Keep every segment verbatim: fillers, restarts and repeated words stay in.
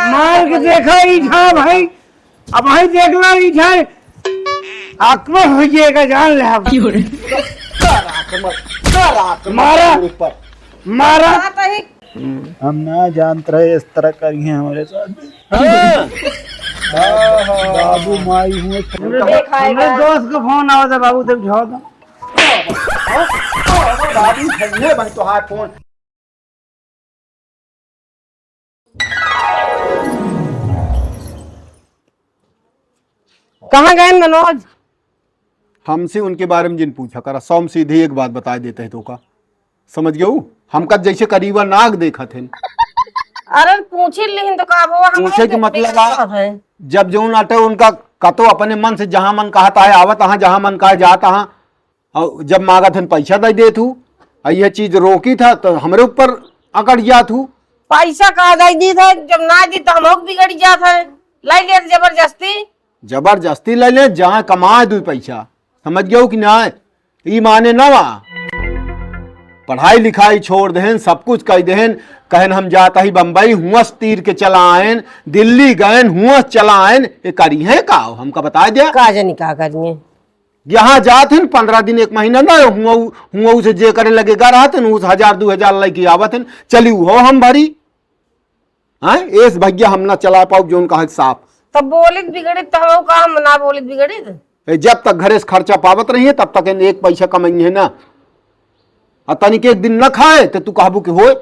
मार के देखा ईठा भाई, अब भाई देख ला ईठा, आक्रमण हो जाएगा, जान ले अब। कर आक्रमण, कर आक्रमण मारा। मेरे ऊपर। मारा। बात है। हम ना जानत रहे इस तरह करिए हमारे साथ। हाँ। बाबू माई हुए। हमरे दो-, देखा है हमरे ना। दोस्त का फोन आवा था, बाबू, तब उठावा था। बाबू, धन्य भाई, तो हाथ फोन। कहाँ गए मनोज? हमसे उनके बारे में जिन पूछा करा, सौ में सीधी एक बात बताए देते हैं तो का, समझ गयो? हमका जैसे करीबा नाग देखत हैं। अरे पूछी लिहिन तो का वो, हम पूछे के मतलब आ, है। जब जौन आटे उनका कतो अपने मन से जहाँ मन कहत है आवत, हाँ जहाँ मन कहा जात, हाँ। और जब मांगत हन पैसा दे देत हूँ, और यह चीज रोकी था तो हमरे ऊपर अकड़ जात हूँ। पैसा कहाँ दे दी था, जब ना दी तो हम लोग बिगड़ जात है, लाई लेत जबरदस्ती। जबरदस्ती ले ले, जहाँ कमाए दुई पैसा, समझ गयो कि ना? ई माने ना वा। पढ़ाई लिखाई छोड़ देहन, सब कुछ कह देहन, कहन हम जाता ही बम्बई, हुआं से तीर के चला आयन, दिल्ली गयन, हुआं से चला आयन, ये करी है का? हमका बता दे। का जानी का करिए। यहाँ जात हन, पन्द्रह दिन, एक महीना ना, हुआं, हुआं से जे करे लगेगा रहत हन, उस हजार, दो हजार लेके आवत हन, चली हो हम भरी। हैं? एस भैया हम ना चला पाउब, जौन कहा साफ। तब बोलित बिगड़ित, तो हम का हम ना बोलित बिगड़ित? ए, जब तक घरे से खर्चा पावत रही है, तब तक इन एक पैसा कमाई है ना। आ तनिक एक दिन न खाए, तो तू कहबू कि होए,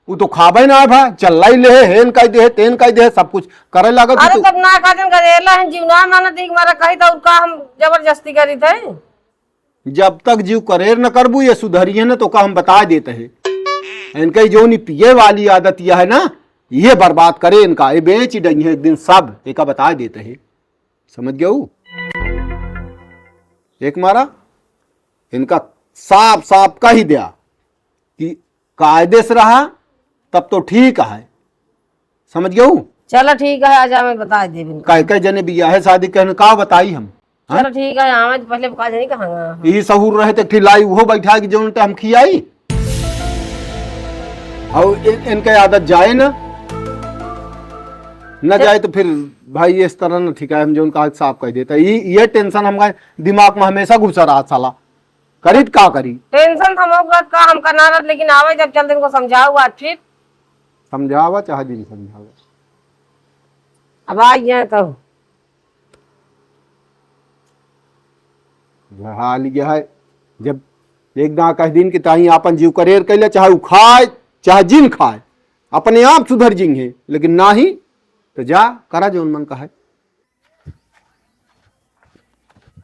उ तो खाबे ना भा, चल्लाई ले, हेन कह दे, तेन कह दे, सब कुछ करे लागत अरे तू। तब ना खाते गदेला है, जीवना मानत एक मारा कही तो उनका हम जबरदस्ती करी थे। जब तक जीव करेर न करबू, ये सुधरिए न, तो का हम बता देते हैं। इनका ये जो नहीं पिए वाली आदत यह है ना, ये बर्बाद करे इनका, ये बेच डई है एक दिन सब, एका बता देते हैं। समझ गयो? एक मारा इनका साफ साफ कह दिया कि कायदे से रहा, तब तो ठीक है। समझ गयो? चलो ठीक है, आजा मैं बता देब इनका। कह, कह जने बिया है शादी कहने का बताई हम। हाँ? चलो ठीक है, आवे तो पहले बका जानी कहाँ गया। यही सहूर रहे तो एक ठे लाई उहो बैठा के जौन ते हम खियाई। और इन, इनके आदत जाए ना, न चल। जाए तो फिर भाई इस तरह न ठीक है, हम जौन कहा साफ कह देता। ये, ये टेंशन हमारे दिमाग में हमेशा घुसा रहा साला। करी त का करी? टेंशन तो हम लोग का हम करना रहत, लेकिन आवे जब चल दिन को समझाओ आज फिर। समझावा चाहे दिन समझावा। अब आ गया तो। हाल यह है, जब एक दां कह दिन कि ताई आपन जीव करेर कैले, चाहे उ खाए, चाहे जिन खाए, अपने आप सुधर जिंगे, लेकिन नाही, तो जा, करा जौन मन कहे।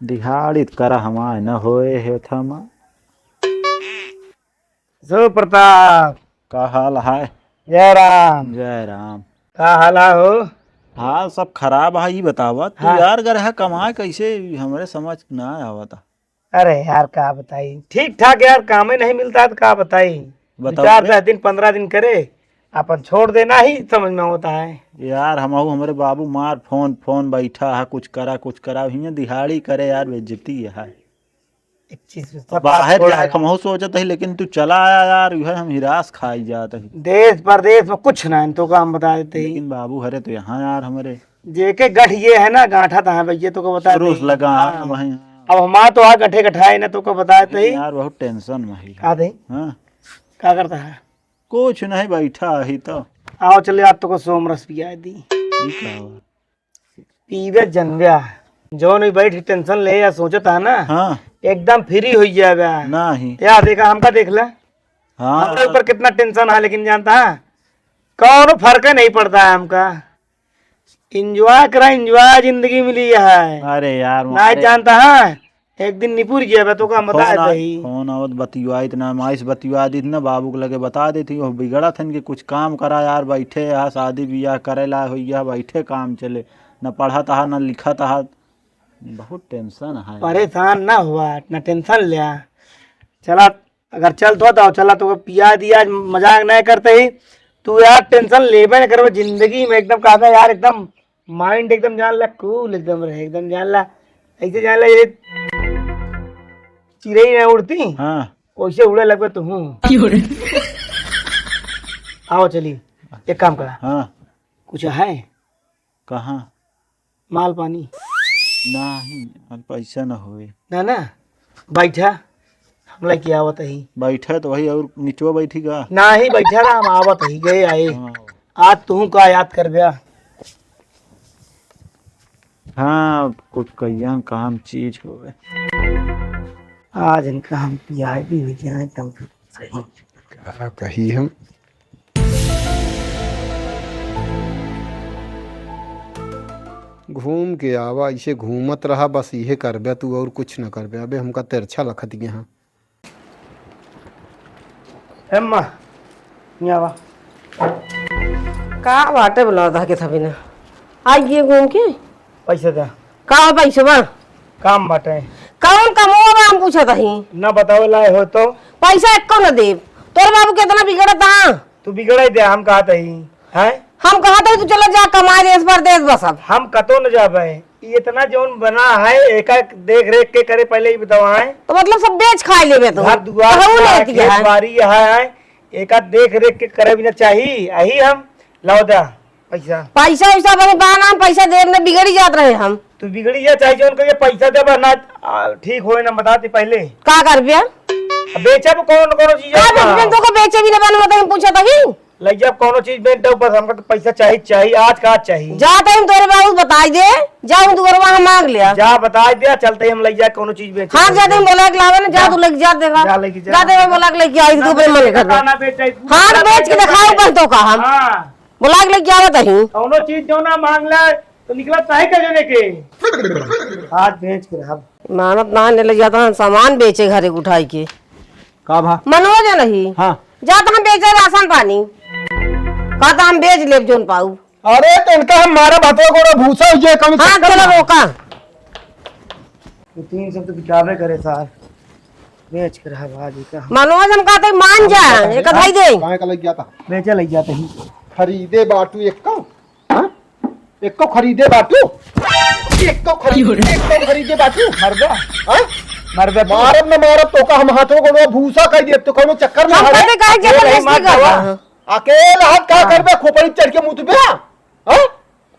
दिहाड़ित करा हमार न होए हे थमा। सो प्रताप। का हाल है? जय राम। जय राम। का हाल है हो? हाल सब खराब है, ई बतावा तू हाँ। यार, गरहा कमाए कैसे, हमरे समझ ना आवता। अरे यार, का बताई, ठीक ठाक यार, कामे नहीं मिलता है तो का बताई। बताओ चार बे। दस दिन, पन्द्रह दिन करे, अपन छोड़ देना ही समझ में होता है। यार, हमहू, हमरे बाबू मार फोन, फोन बैठा है, कुछ करा, कुछ करा, हियां दिहाड़ी करे यार, बेइज्जती है। एक चीज में सब बाहर बात थोड़ा जाए, है। हमहू सोचत ही, लेकिन तू चला आया यार, यह हम हिरास खाई जात ही। देश परदेश में कुछ ना है, तो का हम बता देते ही। लेकिन बाबू हरे तो यहाँ यार हमरे। जेके गठ ये है ना, गांठा तहाँ भैया, तो को बता शुरू दे। से लगा हाँ। वहीं। अब हमार तो आ गठे गठाए ना, तो को बता देते ही। यार बहुत टेंशन में ही। का दे? हाँ। का करता है? कुछ नहीं, बैठा ही तो। आओ चले, आज तो को सोमरस पिया दी। ई का हुआ? पीबे जनव्या, जौन भी बैठ के टेंशन ले या सोचत है ना, हाँ। एकदम फ्री हो जाएगा। नहीं। या देखा, हमका देख ले। हाँ। हमरे ऊपर कितना टेंशन है, लेकिन जानता है, कौनो फर्क नहीं पड़ता है हमका। एंजॉय करा, एंजॉय जिंदगी मिली है। अरे यार, ना मारे जानता है, एक दिन निपुर गया बा, तो का बता फोन आ-, दही। फोन आवत बतियाइत ना, माई से बतिया दी ना, बाबू के लगे बता देती, वो बिगड़त हन कि कुछ काम करा यार, बैठे यहाँ शादी बियाह करे ला होइया, बैठे काम चले, न पढ़त हा, न लिखत हा, बहुत टेंशन है। परेशान ना हुआ, इतना टेंशन लिया। चला, अगर चल तो, तो चला, तो पिया दिया, आज मजाक नहीं करते ही। तू यार टेंशन लेबे न करबे जिंदगी में, एकदम कहता यार, एकदम माइंड एकदम जान ला, कूल एकदम रहे, एकदम जान ला, ऐसे जान ला ये चिड़ई ना उड़ती, हाँ। वैसे उड़े लगबे तू हूँ। क्यों रे? आओ चली, एक काम करा। हाँ। कुछ है? कहाँ? माल पानी? नहीं, अब पैसा न होए। ना, ना, बैठा, हम लेके आवत ही। बैठा तो वही और निचवा बैठी का? नहीं, बैठा ना, हम आवत ही, गए आए। हाँ। आज तू का याद कर ब्या? हाँ, कुछ कहिया काम चीज होवे। आज इनका हम पियाए भी हो जाए तब सही। का कही हम? घूम के आवा, इसे घूमत रहा, बस इहे करबे तू, और कुछ न करबे। अबे हमका तिरछा लखत यहाँ। ए अम्मा, यहाँ आवा। का बाटे बुलावा दा के थबी ना? आइए घूम के। पैसा दा। का पैसा बा? काम बाटे। कौन कमवा बा हम पूछत हई? ना बतावे लाए हो तो? पैसा एको न देब। तोर बाबू केतना बिगड़त हा? तू बिगड़ाई दे, हम कहत हई, हैं? हम कहत हई तू चला जा कमाए देश परदेश बस अब। हम कतो न जाबे। ई इतना जौन बना है, एका देख रेख के करे, पहले ही बतावा है। तो मतलब सब बेच खा लेबे तू? घर दुआर, कहू नहीं दिया है। खेत बाड़ी है, एका देख रेख के करे भी ना चाही। अही हम लाओ दा पैसा। पैसा वैसा बने बहाना, हम पैसा देब ना, बिगड़ी जात रहे हम। तू बिगड़ी जा, चाहे जौन कहिए पैसा देबा ना, आ, ठीक होए ना, बता दे पहले। का करबे? अब बेचब कौन, कौन चीज का है? बेचबे? तो को बेचे भी ना बने, मतलब हम पूछत हई। लग जा, कौनो चीज बेच दो, बस हमका तो पैसा चाही, चाही, आज का आज चाही। जा तहीं तोरे बाबू बताई दे, जा हम दुअरवा हम मांग लिया। जा बताई दे, चलते ही हम लग जा, कौनो चीज बेच हाँ, दो। जा तहीं बोला के लावे ना, जा जा। तू लग जा देगा। जा लेके जा। जा देगा बोला के लेके आई, ना तू अपने बेच मन के कर दे। ना बेच, चाहे तू हाँ, तो बेच के दिखाओ बस तो का हम। हाँ। बोला के लेके आवत ही। कौनो चीज जो ना मांग ले, तो निकला चाहे का जने के। आज बेच के रहब। मानत ना ने ले जाता हन सामान बेचे घरे उठाई के। का भा? मनोज नहीं। हाँ। जाता हम बेचे राशन पानी। कहता हम बेच लेब जोन पाऊ। अरे तो इनका हम मारा भातवा गोड़ा भूसा हो जाए कम हाँ, चक्कर चलो में। रोका। ये तीन सौ तो बिकाबे करे सार। बेच के रहा भाजी का। मनोज हम कहते मान जा, एक धाई दे। काहे का लग गया था? बेचे लग जाते हैं। खरीदे बाटू एक का। हाँ? एको खरीदे बाटू? एको खरीदे, एको खरीदे बाटू? मरबे? हाँ? मरबे तू? मारब न मारब तो का हम हाथों को भूसा कर दिए तो कौनो चक्कर में हम हरे? कभी कहे ए, जबरदस्ती नहीं मार करबा। दवा। अकेल हाथ का हाँ। करबे खोपड़ी चढ़ के मुतबे? हाँ?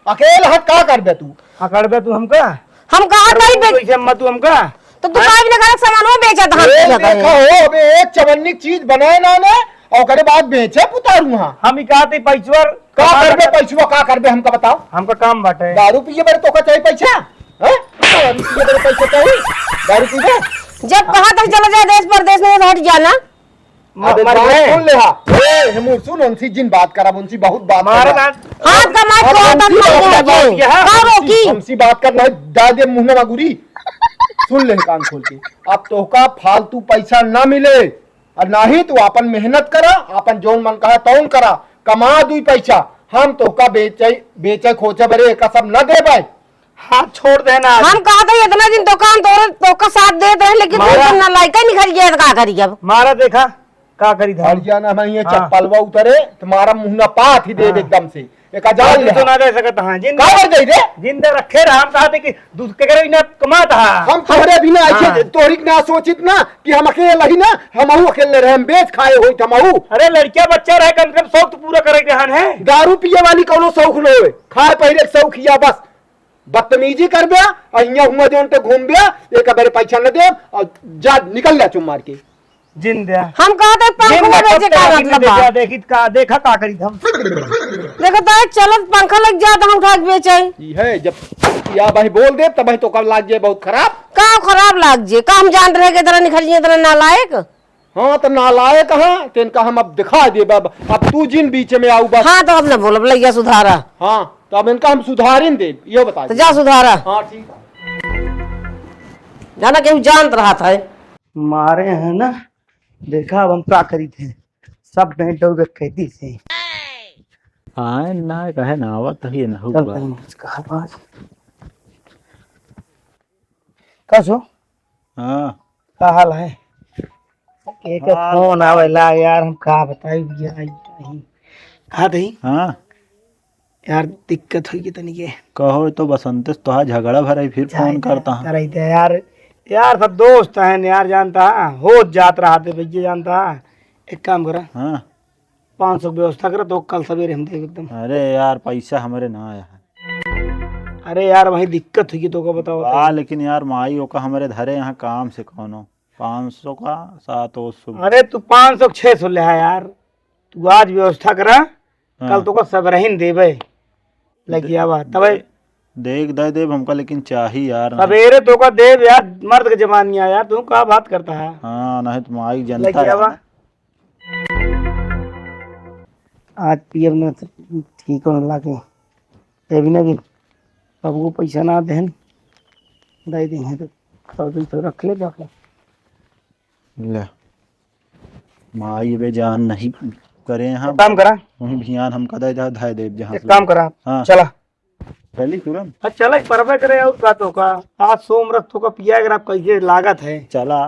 अकेल हाथ का करबे तू? हाँ, करबे तू हमका? हम कहा अरे कहीं वो बे- तो इसे मत तू हमका? तो तू हाँ? काहे बिना गलत सामान वो बेचत हाथ ए, बेचत है? देखा हो, अबे एक चवन्नी चीज बनाए ना ने, और ओकरे बाद बेचे पुतारू हाँ। हम ही कहते पैसवर का कमा करबे, लगा। पैसवा का करबे, हमका बताओ। हमका काम बाटे। दारू पिए बरे तोका चाही पैसा? हैं? दारू पिए बरे पैसा चाही? दारू पीबे? जब कहा तक चला जाए देश परदेश में, हट जाना। म-, अबे मर बात गए। सुन ले हा। ए, हेमूर सुन, उनसे जिन बात करब, उनसे बहुत बात मारा करब। ना। हाथ का मार अब को उनसे हाथ बात मार करब। के। का रोकी? हमसे बात करना है, डाल दे मुंह में गुरी। सुन ले कान खोल के। अब तोहका फालतू पैसा ना मिले। और नाही तू आपन मेहनत करा, आपन जौन मन कहा तौन करा, कमा दुई पैसा, हम तोहका बेचे, बेचे खोचे बरे एका सब न देबे। हाथ छोड़ देना। हम कहा था इतना दिन तो काम तोरे, तोका साथ देत रहे, लेकिन मारा। तुम ना लायका निकल गया तो का करी अब? मारा देखा, का करी था? हट जाना, मैं ये हाँ। चप्पलवा उतरे, तुम्हारा मुंह ना पात ही देब हाँ। एकदम से। एक हजार अरे, ले तू तो हाँ। ना दे सकत हाँ, जिंदा का कर दे रे? जिंदा रखे रहा, हम कहा थे कि दूध के करे ना कमात हा। हम तोहरे बिना ऐसे हाँ। तोहरी ना सोचित ना कि हम अकेले ही ना, हम अकेले रहे, हम बेच खाए होई त हम अहू। अरे लड़किया बच्चा रहे, कम से कम शौक तो पूरा करे के हन है। दारू पिए वाली कौनो शौक न होए, खाए पहले के शौक हिया बस। बदतमीजी करबे, अहिया हुआ जौन ते घूमबे, एक बारे पैसा न दे और जा निकल जा चुम मार के। जिंदा। हम कहते पंखवा जिंदा बेचे कब का तक मतलब बा? देखा, देखी का, देखा का करी हम। देखो तो चलत पंखा लग जात हम उठा के बेचे। ई है, जब या भाई बोल दे, तब भाई तो कब लाग जाए बहुत खराब। का खराब लाग जे? का हम जानत रहे कि इतना निखर जे, इतना नालायक? हाँ, तो नालायक हाँ, तो इनका हम अब दिखा देब। अब, अब तू जिन बीच में आऊ बस। हाँ, तो अब ना बोलब, लइया सुधारा। हाँ, तो अब इनका हम सुधारिन देब, यो बता तो दे। जा सुधारा। हाँ, ठीक। जाना केहू जानत रहत है। मारे हैं ना, देखा अब हम का करी थे, सब बेंट और कैदी से। आए ना, कहे ना आवत ही ना हो चल बा। तनी कुछ कहा बात। का सो? हाँ। का हाल है? एक हाल फोन आवेला यार, हम का बताई भैया, आई, आई। कहा थे? हाँ। यार, दिक्कत होई के तनी के। कहो तो बसंतेश तोहार झगड़ा भराई फिर जाए फोन दे, करता है। कराई दे यार। यार, सब दोस्त हैं यार, जानता है, हो जात रहा थे भैया, जानता है। एक काम करा। हाँ। पाँच सौ के व्यवस्था करा, तो कल सवेरे हम देब एकदम। अरे यार, पैसा हमरे ना आया है। अरे यार, वही दिक्कत हुई, तो का बताओ, बा, बताओ। लेकिन यार, माई ओका हमरे धरे यहाँ काम से कौनो पाँच सौ का, सात सौ। अरे, तू पाँच सौ, छह सौ ले आ यार, तू आज व्यवस्था करा, हाँ। कल तो का सबरहिन देबे। लगिया बा, तबे। देख, दे देब हमका, लेकिन चाही यार, नहीं। सवेरे तो का देब यार, मर्द के जबान नहीं आया यार, तू का बात करता है? हाँ, नहीं तो माई जनता लगिया यार। बा। आज पियब ना तो ठीक होने लागे। ये भी ना कि सबको पैसा ना देहन, दे देहन तो सब दिन तो रख ले जाके। ले। माई बे जान नहीं करे यहाँ। एक काम करा। वहीं भियान हमका दे दे, धाय देब जहाँ एक से। काम करा। हाँ। चला। चली तुरंत। हाँ, चला, परबे करे और का तो का। आज सोम रस तो का पिया, अगर आप कैसे लागत है। चला।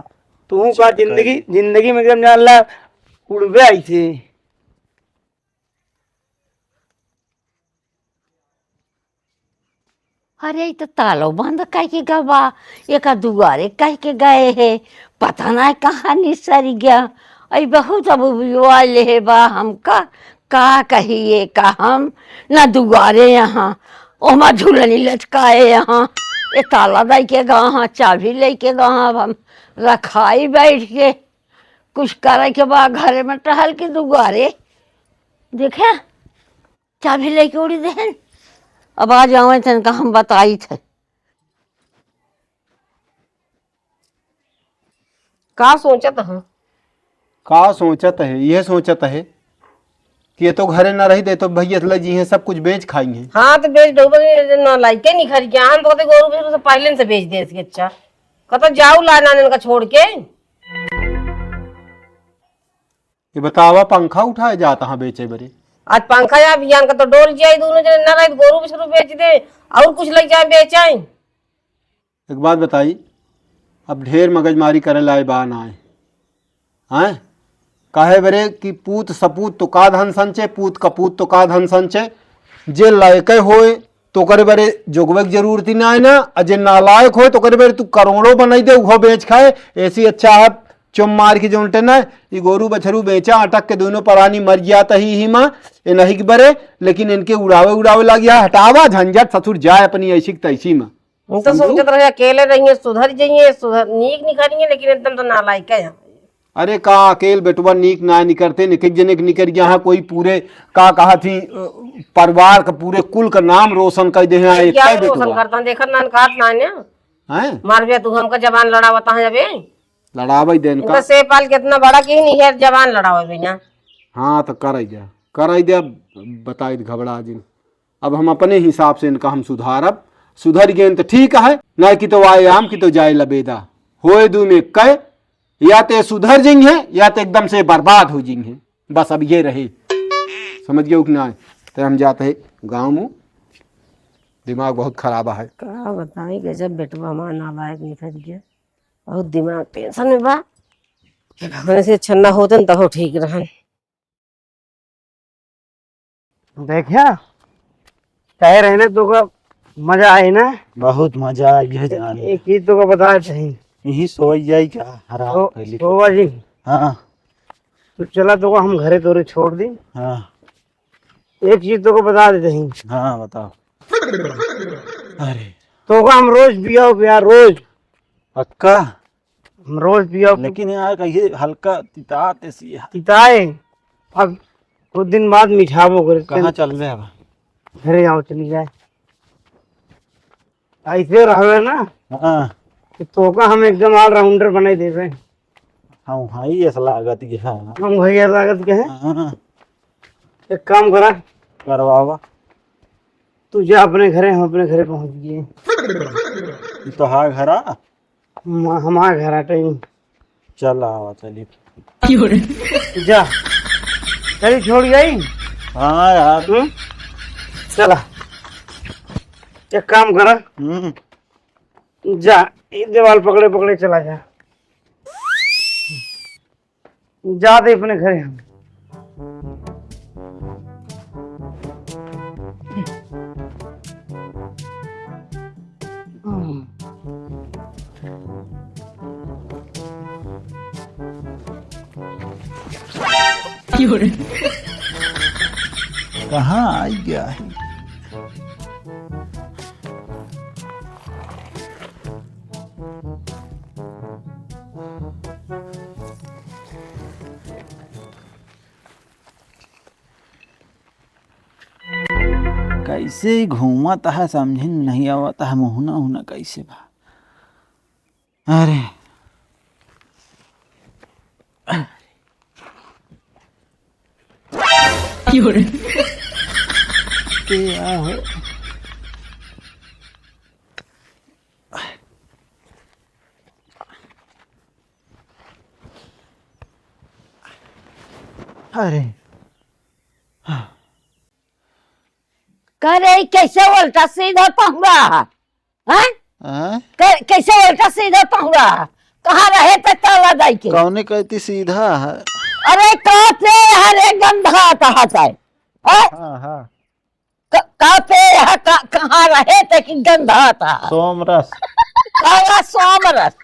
तू का चल, जिंदगी, कर। जिंदगी में एकदम जान ला, उड़बे ऐसे। अरे, ई त तालो बंद कइके गवा, एका दुआरे कइके गए हे, पता नाहीं कहाँ निसरि गया। अई बहुत अब उबियाले हे बा हमका, का कही एका हम, ना दुआरे यहाँ, ओमा झुलनी लटकाए यहाँ, ए ताला दइके गवा हाँ, चाभी लइके गवा हाँ, अब हम रखाई बैठ के, कुछ करे के बा घरे में टहल के दुआरे, देखे। चाभी लेके उड़ी देहन। अब आ जावे तनका हम बताई थे। का सोचत ह? का सोचत है? यह सोचत है कि ये तो घरे ना रही दे तो भैया ले जी हैं, सब कुछ बेच खाई हैं। हाँ, तो बेच डूबे ना लाइके निखर गया। हम तो कहते गोरू भैंस से पहले से बेच दे इसके अच्छा। कतो जाऊ ला नानन का छोड़ के। ये बतावा, पंखा उठाए जात हाँ बेचे बरे? आज पंखा या अभियान का तो डोल जाए, दोनों जने ना रहे, गोरू बछरू बेच दे, और कुछ लग जाए बेचाई। एक बात बताई, अब ढेर मगजमारी करे लाए बा ना आए, हैं? काहे बरे कि पूत सपूत तो का धन संचे, पूत कपूत तो का धन संचे, जे लायके होए तो ओकरे बरे जोगवे के जरूरत ही ना है ना, आ जे नालायक होए तो ओकरे बरे तू करोड़ों बनाई दे, उहो बेच खाए, ऐसी अच्छा है चुम मार के जोनटे ना, ई गोरू बछरू बेचा, अटक के दोनों परानी मर जात ही, ही माँ, ए नहीं के बरे, लेकिन इनके उड़ावे, उड़ावे लाग गया, हटावा झंझट, ससुर जाए अपनी ऐसी की तैसी में। हम तो समझू? सोचत रहे अकेले रहिए, सुधर जाइए, सुधर, नीक निखरिए, लेकिन एकदम तो नालायक है। अरे का अकेल बेटवा नीक ना निकरते, निकल जने के निकर गया है, कोई पूरे का कहा थी, अ, परिवार का, पूरे कुल का नाम रोशन कर दे हैं, एक क्या का रोशन बेटवा। करता है, देखत नान कहत नान है। हैं? मार बे तू हमका जबान लड़ावता है अबे। लड़ावे देन इनका का। से पाल कितना बड़ा की नहीं है, जबान लड़ावे बिना। हाँ तो कर जा, कर दे, अब बताई घबरा जिन। अब हम अपने हिसाब से इनका हम सुधारब, सुधर गए तो ठीक है, ना कि तो आए आम की तो जाए लबेदा। होए दू में कह, या ते सुधर जाइए या ते एकदम से बर्बाद हो जाइए। बस अब ये रहे, समझ गए कि ना? तो हम जाते हैं गाँव में, दिमाग बहुत खराब है। का बताई, गजब बेटवा हमार नालायक निकल गया, बहुत दिमाग टेंशन में बा। हमरे से छन्ना होतन तहो ठीक रहन। देखा, कहे रहे ना तो का मजा आए ना। बहुत मजा आई है जान। एक चीज तो का बता चाही। यही सोई जाई का? हराम तो पहले। सोवा जी। हाँ। तो चला तो का हम घरे तोरे छोड़ दी। हाँ। एक चीज तो का बता देते हैं। हाँ, बताओ। अरे। तो का हम रोज पियाओ पिया, रोज। पक्का? हम रोज पिया। लेकिन यार, कहिए हल्का तितात ऐसी है। तिताए। अब कुछ दिन बाद मिठाबो करे। कहाँ चल रहे अब? घरे जाओ, चली जाए। ऐसे रहवे ना हाँ। कि तोका हम एकदम ऑलराउंडर बनाई देबे। हम हई ऐसा लागत के है। हम हई ऐसा लागत के है। हाँ। एक काम करा। करवावा। तू जा अपने घरे, हम अपने घरे पहुँच गए। ई तो हा घरा। म-, हमार घर हटे। चल आवा, चली। जा। चली, छोड़ गई? हाँ यार। हम्म? चला। एक काम करा। हम्म। जा, ये दीवार पकड़े पकड़े चला जा। जा दे अपने घरे हम। कहाँ आई गया है? कैसे घूमत है, समझे नहीं आवत है, मुहना उहना कैसे बा। अरे। क्या हो? अरे। का रे, कैसे उल्टा सीधा पहुड़ा है? हैं? हाँ? कै-, कैसे उल्टा सीधा पहुड़ा है? कहाँ रहे थे ताला दाई के? कौने कहती सीधा है? अरे, का पे हरे गंधा कहत है? हैं? हाँ, हाँ। क-, का पे है, का-, कहाँ रहे थे कि गंधा था? सोमरस। काला सोमरस।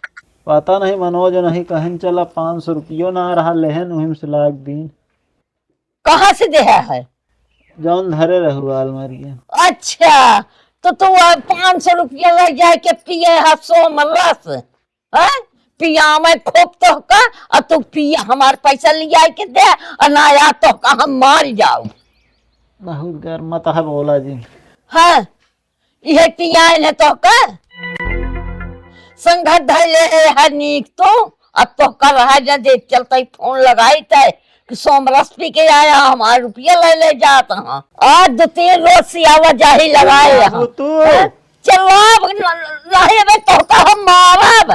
पता नहीं, मनोज नहीं कहन चला, पाँच सौ रुपयो ना रहा, लेहन उहिम से लाग दीन। कहाँ से देहा है? जौन धरे रहू अलमारी में। अच्छा, तो तू अब पाँच सौ रुपया ले जाए के पिए है सोमरस, हैं? पिया मैं खूब तोहका, और तू पिया हमार पैसा लिया के दे, और ना या तोहका हम मार जाऊ। बहुत गर्म मत है बोला जी। हाँ, इहे पियान है तोहका? संगत धइले है हर नीक तू, अब तोहका रहा जा दे, चलते ही फोन लगाई तय कि सोमरस पी के आया, हमार रुपया ले ले जात हाँ। आज दो तीन रोज से आवाजाही लगाए हाँ। तू। हैं? चलो अब न-, नहीं बे तोहका हम मारब।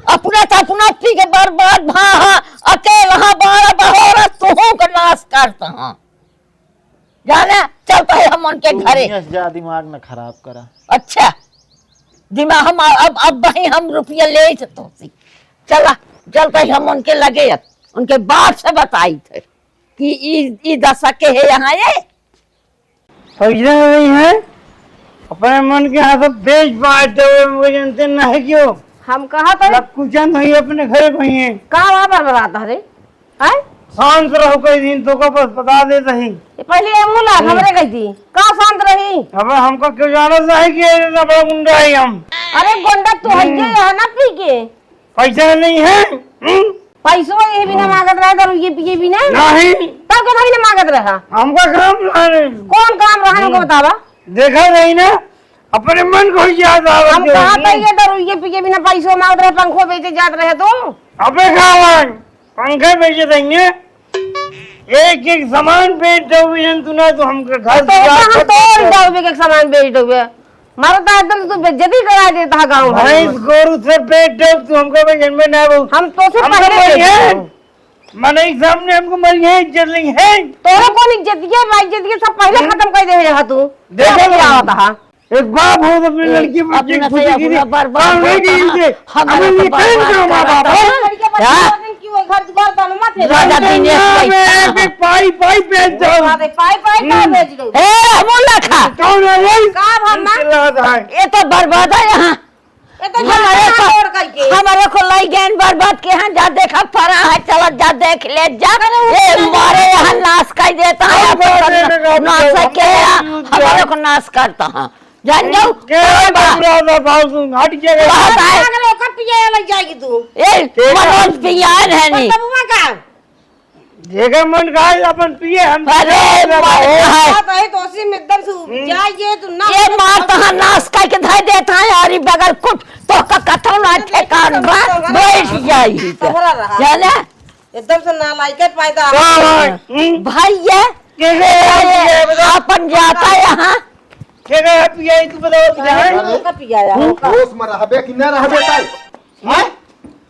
अपना तो अपना पी के बर्बाद भा हाँ, अकेला हाँ बारह बहोरा तुहू के नाश करत हाँ। जाना, चलता है हम उनके घरे। दुनिया से जा, दिमाग न खराब करा। अच्छा, दिमाग हम अब, अब वहीं हम रुपया ले से तोसी। चला, चलता है हम उनके लगे, अब उनके बाप से बताई थे कि ई, ई दशा के है यहाँ ये। पैसा नहीं है, अपने मन के हाथ बेच बांट देवे, वो जानते ना है क्यों? हम कहा था। लक्कू चंद है अपने घरे में है। का बाबा बता रे? हैं? शांत रहो, कई दिन तो को बस बता देत ही। ये पहले ये मुला हम्म। हमरे कही थी, का शांत रही? अब हमको क्यों जाना चाहे कि ये इतना बड़ा गुंडा है हम? अरे गुंडा तू है हम्म। ये है ना पी के। पैसा नहीं है? हम्म? पैसो ये बिना हम्म। मांगत रहा, दारू ये पिए बिना? नहीं। तब के भाई ने मांगत रहा? हमका काम रहा नहीं। कौन काम रहा हमको हम्म। बतावा? देखा नहीं ना, अपने मन को याद आवत हम रही। कहा था ये दारू ये पिए बिना पैसो मांगत रहे, पंखो बेचे जात रहे तो? अबे खावन, पंखे बेचे देंगे, एक एक सामान बेच दो, बिजन तू ना तो हमके घर तो दुआर हम सब तोड़ बेच दो। दो, एक एक सामान बेच दो। मारो तो एकदम तू बेइज्जती करा देता है गाँव भर में। भैंस गोरू से बेच दो, तू हमको भी जन्मे ना वो। हम तो से हम पहले तो बेच ये दो। मने के सामने हमको मरी है, इज्जत नहीं है। तोरा कौन इज्जत है? भाई इज्जत के सब पहले हम्म। खत्म कर दे रहा तू। देखो क्या ना। होता है? एक बाप हो तो अपनी ए, लड़की पर अपना एक से खुशी की अपना बर्बाद काम नहीं होता की है, इनसे। हमारे हमें तो ये बर्बाद कहेंगे हमारा करता बाप है। है। लड़के पर हाँ? दो दिन की वो घर द्वार बनवा थे। राजा ना, दिनेश ना, भाई। मैं एक एक पाई, पाई बेच दो। अरे पाई, पाई का हम्म। बेच दो? ए, मुल्ला खा। कौन है ये? का भामा? चिल्ला रहा है। ये तो बर्बाद है यहाँ। ये तो हमारे घर को, तोड़ करके। हमारे को लाई गैन बर्बाद के यहाँ जा देखा पड़ा है, चला जा देख ले जा। अरे, ए, उसने मारे यहाँ नाश कर देता है, कौन आपको बोल रहे हैं, नाश करके हमारे को नाश करता है। जान जाओ, के कौन बा? बबुआ बा, बाबू, हट के रे। बहुत आए। अगर ओकर पिए लग जाएगी तू। ए, के बा? मनोज पियान है नी। बबुआ का? जेकर मन का अपन पिए, हम अरे, पिए मर वाला है। बात है तो उसी में एकदम से हम्म। जाइए तो ना ये तो मार तो हम नाश करके धर देता है, अरे बगल कुछ तो का कथो ना ठेकान बा, बैठ जाई तो। तोहरा रहा। जाने? एकदम से नालायक पैदा। का भाई? हम्म? भाई ये, के रे, ये ये बताओ। अपन जाता यहाँ। के रे, पियाई, तू बताओ, पियाई। अरे, ओका पियाया, हम्म? ओका। होश में रहबे कि ना रहबे ताई? हैं?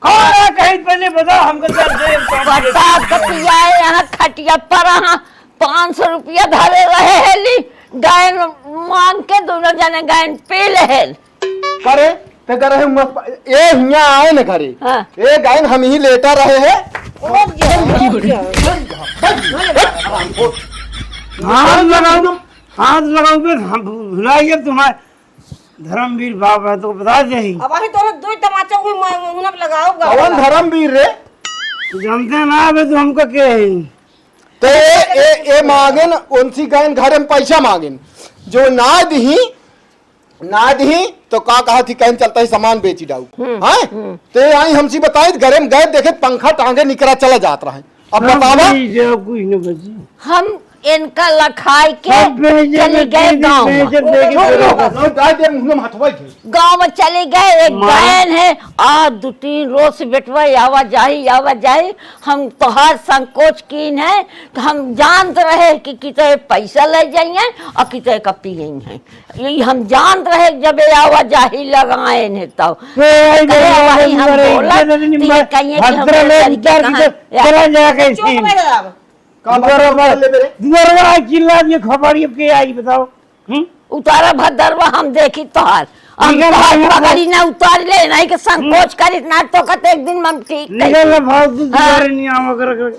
कौन है कहीं पहले बताओ, हमको जब से बता, पियाए यहाँ खटिया पर, हाँ, पाँच सौ रुपया धरे रहे है, ली, गायन मांग के दोनों जने गायन पी ले है। करे, ते करे हम मत, ए हियाँ आए न घरे। हाँ। ए गायन हम ही लेटा रहे हैं। ओ, ये, ओ, ये। हाथ लगाओ, हाथ लगाओ बे, हम भुलाइए तुम्हारे धर्मवीर बाप है तो बता दे ही। अब वही तोरे दो तमाचा हुई मैं, मैं उन्हें लगाओ गा। कौन धर्मवीर रे? तू जानते ना बे, तू हमका के है? तो ए, ए, ए मांगेन, उनसी गएन घरे में पैसा मांगेन, जो ना दिही, ना दिही, तो का कहा थी, कहन चलता है सामान बेची डाऊ। हम्म, हैं? हम्म। ते आई हमसी बताई, घरे में गए, देखे पंखा टांगे निकरा चला जात रहा है। अब हाँ, बतावा। भाई, जब कुछ न बची। हम इनका लखाई के सब बेच चली देंगे, गए गाँव में। बेच देंगे, चलो, चलो। चलो, डाल दे मुँह में हथवा ही। गाँव में चली गए, एक माँ। गायन है, आ दो तीन रोज से बेटवा आवा जाही, आवा जाही। हम तोहार संकोच कीन है, तो हम जानत रहे कि किते पैसा ले जाइए और किते का पिए हैं। यही हम जानत रहे, जब ये आवा जाही लगाए हैं तब। ए, आई कहे, मेरे "भाई, हम मेरे बोला, इज्जत नहीं, तो ये मैं कहिए कि हम भद्र में लड़की उतार के कहाँ?" तो चला जाएगा चुप इसी। रह जा अब। का दुबारा बात कर ले मेरे? दुबारा आई चिल्ला दिए खपड़ी, अब के आई बताओ? हम्म? उतारा भद्रवा हम देखी तोहार। हम निकल तोहार ना, पगड़ी ना उतार ले, नहीं के संकोच हम्म। करित ना तो कत एक दिन हम ठीक निकल करी। ना, फालतू हाँ। दुबारा नहीं आवा कर, कर।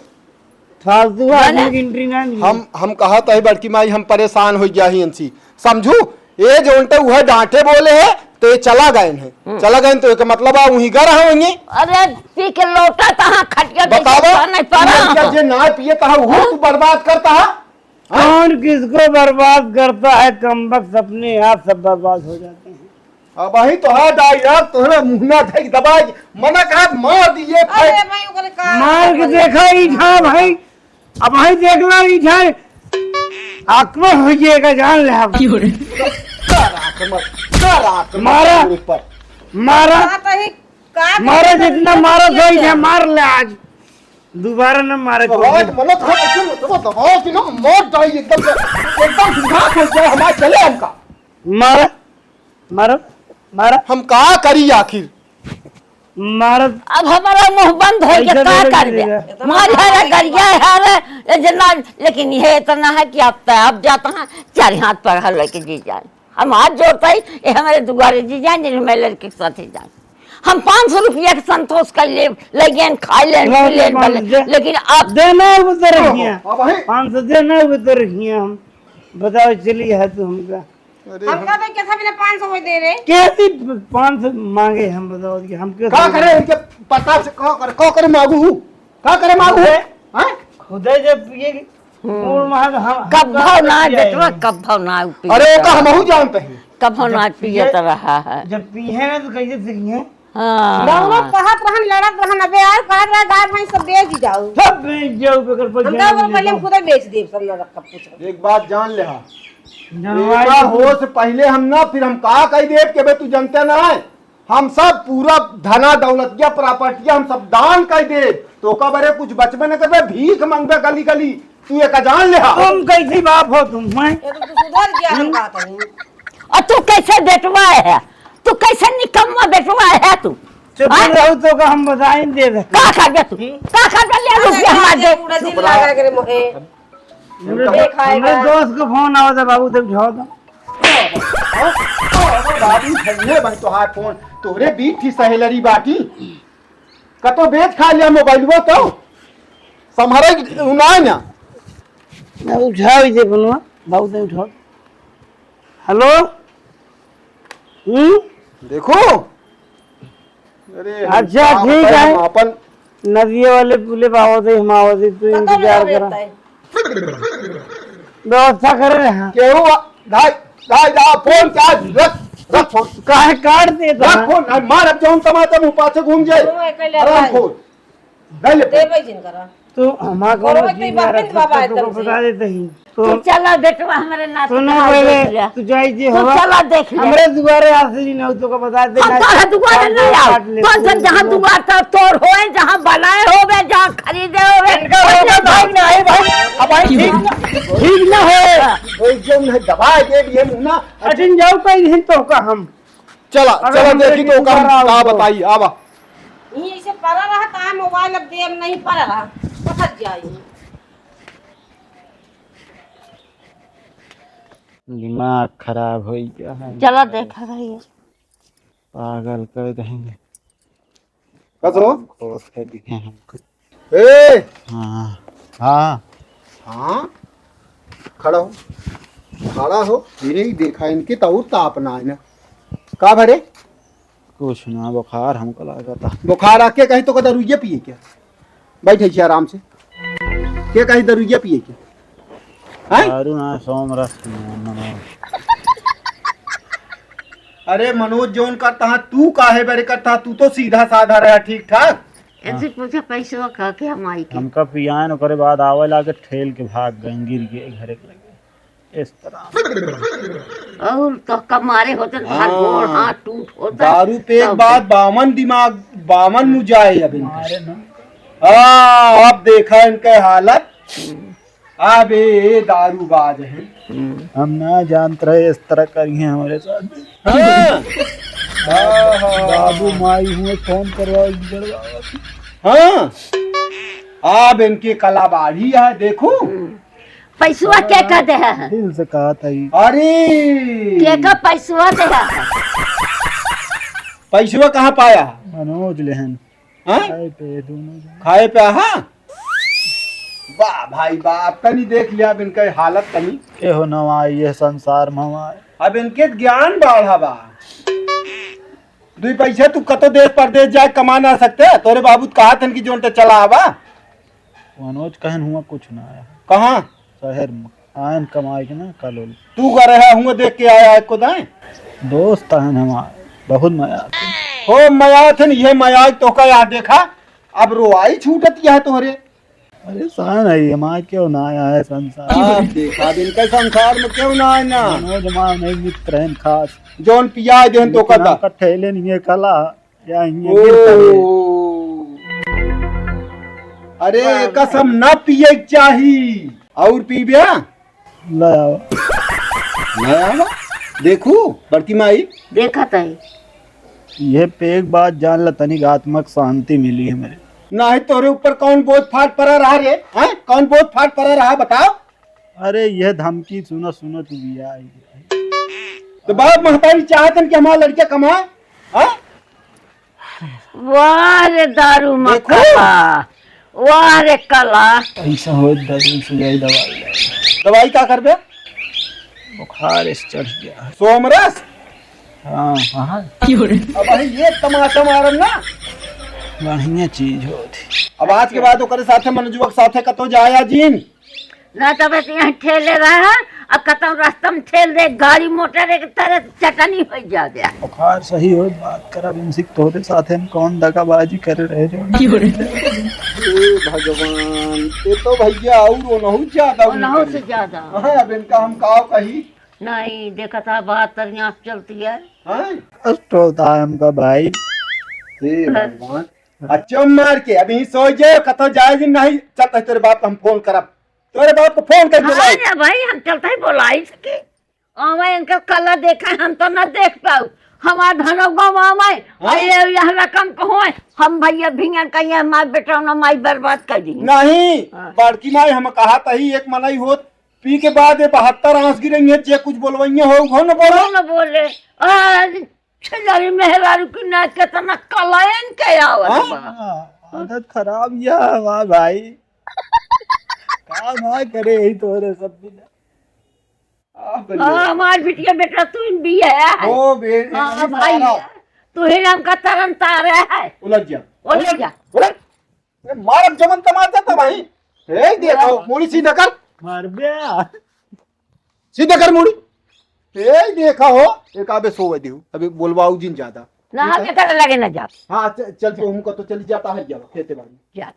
फालतू ना, आदमी ना। की एंट्री ना नहीं। हम, हम कहा तो है बड़की माई, हम परेशान हो गया ही इनसी। समझू? ये जो उल्टे वह डांटे बोले है, तो ये चला गए हैं। हम्म। चला गए तो एक मतलब आ वहीं घर होंगे। अरे, पी के लौटा तहाँ खटिया पे बतावा, सोना नहीं पड़ा। लड़किया जे ना पिए तहाँ, वो हाँ? तू बर्बाद करता है। हाँ? कौन किसको बर्बाद करता है, कमबख्त अपने आप सब बर्बाद हो जाते हैं। अब वही तो है डायलॉग, तोहरा मुंह ना धई दबाई, मना कहा मार दिए अरे फेंक। भाई, ओकरे का मार के देखा ई ठा भाई, अब वही देख ला ई ठा, आत्मा हो जाएगा, जान ले आप। कर आक्रमण, कर आक्रमण मारा। तेरे ऊपर। मारा, का कही, का मारा कही, जितना का मारा कही सही क्या? है, मार ले आज। दोबारा न मारे तो को। आज मनो तो है, ऐसे तो दबाओ कि ना, मौत आई एकदम से, एकदम विनाश हो जाए हमारे चले हमका। मारा, मारा, मारा। हम का करी आखिर? मारा। अब हमारा मुंह बंद हो गया, ऐसे का नहीं कर दे? दे। मार हरा गरिया है रे, ये जना, लेकिन ये इतना है कि अब तो, अब जाता है, चार हाथ पर हल लेके जी जाए। हम हाथ जोड़ता ही, ये हमारे दुआरे जी जाए, जिन्हें मैं लड़के के साथ ही जाए। हम पाँच सौ रुपया के संतोष कर ले, ले गए, खा ले, पी ले, भले। लेकिन आप देना उधर ही है। अब है। पाँच सौ देना उधर ही है हम। बताओ, चली है तू हमका। अरे हमका हम तो कैसा बिना पाँच सौ में दे रहे? कैसी पाँच सौ मांगे हम, बताओ कि हम कैसे का करे, इनके पता से का करे, का करे मांगू हूँ? का करे मांगू हूँ? हैं? खुदे जब पिए हम्म। कूल महल हम, हम कब का भाव ना पिए बेटवा, हैं? कब भाव ना पिए अरे, ओका तो। हमहू जानते हैं। कब भाव ना जब पिए पिए, तो रहा है। जब पिए हैं तो कैसे पिए? हाँ। गाँव कहत रहन, लड़त रहन, अबे यार, कहत रहा, "गाय भैंस सब बेच जाओ।" सब बेच जाओ, बेकर पर हम जान तो ले पहले जाओ। हम खुदे बेच देब, सब लड़त का पूछ। एक बात जान ले हा। जानवर एक बार को हो से पहले हम ना, फिर हम का कह देब कि बे तू जनते ना है। हम सब पूरा धना दौलतिया प्रॉपर्टिया हम सब दान कर दे, तो ओका बरे कुछ बचबे न करबे, भीख मांगबे गली गली। तू एक जान ले हा। तुम कैसी बाप हो तुम, हैं? ये तो तू सुधर गया, हम कहत हई। और तू कैसे बेटवा है? तू कैसे निकम्मा बेटवा है तू? चुप हाँ? रहो तो का हम बताइन दे दे। का करबे तू? हम्म? का करबे ले लू अरे, के हमार दे? पूरा दिन चुप रहो। लगा के रे मोहे। हमरे, देखा है हमरे का? दोस्त का फोन आवत है बाबू, तब उठाओ तो। बाबू, धन्य भाई तोहार फोन, तोहरे बीच थी सहेलरी बाटी। कतो बेच खा लिया मोबाइलवा तो। संभरे उनाए ना। ना उठाओ इसे फोनवा, बाबू तब उठाओ। हेलो? हम्म? देखो। अरे, हम अच्छा, का ठीक बताई, है। हम अपन नदिया वाले पुले पे आवत है, हम आवत है, तू पता इंतजार नहीं करा। रहता है। व्यवस्था करे रहे हैं। केहू आ-, धाई, धाई, धाई, फोन चार्ज, रख, रख फोन। काहे काट देता रख है? फोन, नहीं, मार अब जौन तमाचा मुंह पाछे घूम जाए। फोन है, कैले आराम भाई। फोन। ले ले। देबै जिन करा। तू हमार कोनो कोनो चीज ना रख, बाबा तू एकदम से। बता देते ही। तू चला बेटवा, हमरे नाते सुनो पहले, तू जाई जे तू हवा। चला देख ले। हमरे दुआरे आसे जी ना, तू को बता दे हम ना। तोहरे दुआरे नहीं आओ। काट ले, तू जब जहाँ दुआर तोर होए, जहाँ बनाए होवे, जहाँ खरीदे होवे, इनका होवे भाई ना, ए भाई, अब भाई ठीक, ठीक ना है। वो एकदम है, दबा दे दिए मुन्ना। अजिन जाओ कहीं नहीं तो का हम। चला, अगर चला हम देखी लेके तो ओका हम दोबारा का आओ तो। बताई, आवा। यहीं ऐसे पड़ा रहा, कहाँ मोबाइल अब देर नहीं पड़ा रहा, पकड़ जाई। दिमाग खराब हो गया है। चला देखा रही। पागल कर देंगे। कसरो? दोस्त है दिखे हमको। ए! हाँ, हाँ। हाँ? खड़ा हो। खड़ा हो। धीरे ही देखा, इनके तो और ताप ना है ना। का भरे? कुछ ना, बुखार हमको लगा था। बुखार आके कहीं तो कदा रुइये पिए क्या? बैठे छी आराम से। के कही दरुइया पिए के? हैं? दारू ना, सोम रस पिए, मनोज। अरे मनोज, जौन करता है, तू काहे बरे करता है? तू तो सीधा साधा रहा, ठीक ठाक। इनसे पूछा पैसवा का के हम आई के। हमका पियान, ओकरे बाद आवे लागे, ठेल के भाग गए, गिर गए घरे के लगे। इस तरह। और तो कमारे होते, तोहार हाँ। गोड़ हाथ टूट होता। दारू पे एक तब बात, बामन दिमाग, बामन मुजाए अब इनका। मारे ना। हाँ, अब देखा इनके हालत। हम्म। अब ये दारूबाज है। हम्म। हम ना जानत रहे इस तरह करिए हमारे साथ। हाँ। बाबू माई हुए, फोन करवाओ, बिगड़वाओ। हाँ। अब इनके कलाबाजी है, देखो। हम्म। पैसवा के का देहा है? दिल से कहा था ही। अरे! के का पैसवा देहा है? पैसवा कहाँ पाया? मनोज लेहन। हाँ? खाए पे दोनों जन। खाए पे, हाँ? वाह भाई वाह, अब तनी देख लिया अब इनका हालत तनी। के हो नवा ये संसार में हमारे। अब इनके ज्ञान बाढ़ा बा। दुई पैसा तू कतो देश परदेश जाए कमा ना सकते? तोरे बाबू कहा थन कि जोन ते चला आवा। मनोज कहन हुआ कुछ ना आया। कहाँ? शहर में। आयन कमाए के ना, कल होल। तू का रहा हुआ देख के आया है को दाएं? दोस्त आयन हमार, बहुत मजा आते। हो मजा आते न, ये मजा तो का यहाँ देखा, अब रोआई छूटत यह तोहरे। अरे सान है, हमार क्यों ना आया है संसार? आप देखा, अब इनका संसार में क्यों ना आए ना? मनोज हमार नहीं मित्र हैं खास। जौन पिया देहन तो लेकिन कदा। हमका ठेले नहीं है कला। या हियाँ ओ। गिर पड़े। अरे, वाह, एका वाह। सब ना पिए के चाही। और पीब्या? ले आवा। ले आवा। देखू, बड़की माई। देखत है। ये पे एक बात जान ल, तनिक आत्मक शांति मिली हमरे। नाही तोरे ऊपर कौन बोझ फाट पड़ा रहा रे? हैं? कौन बोझ फाट पड़ा रहा, बताओ? अरे, ये धमकी सुनो, सुनो तू भी आई। तो बाप महतारी चाहतन कि हमारा लड़का कमाए, हैं? वाह रे दारू में देखो। कला, वाह रे कला। ऐसा हो दारू से जाई दवाई लाई। दवाई का करबे? बुखार इस चढ़ गया है। सोमरस? हाँ, हाँ। अब भाई ये तमाचा मारन ना। बढ़िया चीज होती। अब आज के बाद ओकरे साथे मनजुआ के साथे कतो जाया जीन। ना तब यहाँ ठेले रहा, अब कतौ रास्ता में ठेल दे, गाड़ी मोटर एक तरह चटनी हो जा दे। बुखार सही हो, बात करब इनसे, तोरे साथे हम कौन दगाबाजी करे रहे जो। हे भगवान, ये तो भैया और ओनहु ज्यादा ओनहु उनकर। से ज्यादा। हाँ, अब इनका हम का कही? नहीं, देखत है बात तरिया चलती है। हाँ? कष्ट होता है हमका भाई। हे भगवान, अच्छा मार के अभी सो जाए, कतो जाए दिन नहीं, चलता है तेरे बाप को हम फोन करब। तोरे बाप को फोन कर हाँ बुलाई। रे भाई, हम चलते ही बुलाई सके। आवे इनका कला देखा, हम तो ना देख पाऊ। हमार धनो गवा में, हाँ? अरे यह रकम को होए, हम भैया भिंगन का ये हमार बेटा ना माई बर्बाद कर दी। नहीं, हाँ। बड़की माई हम कहा तही एक मनई होत, पी के बाद ये बहत्तर आंस गिरेंगे, जे कुछ बोलवइये हो, वो न बोलो। वो न बोले। आज छेजारी मेहरारू की ना कितना कलायन के आवत हाँ? बा। हाँ, आदत खराब यह हमार भाई। का ना करे यही तोरे सब दिन। आ, बन हाँ, गया। हमार बिटिया बेटा तू इन भी है। ओ, बे-, हाँ, ये भाई, सारा। तू ही नाम का तरन तारे है। उलझ जा। उलझ जा। उलझ। ए, मारब जमन तमार जाता भाई। ए, देखो, हाँ। मुड़ी सीधा कर। मार बे। सीधा कर मुड़ी। ए, देखा हो, एक आबे सोवे दिहु। अभी बोलवाऊ जिन ज्यादा। ना, ठीक है? हम एकरा लगे ना जाब। हाँ, च-, चल तो हमको तो चली जाता है, जाओ, खेते बाड़ी। जा।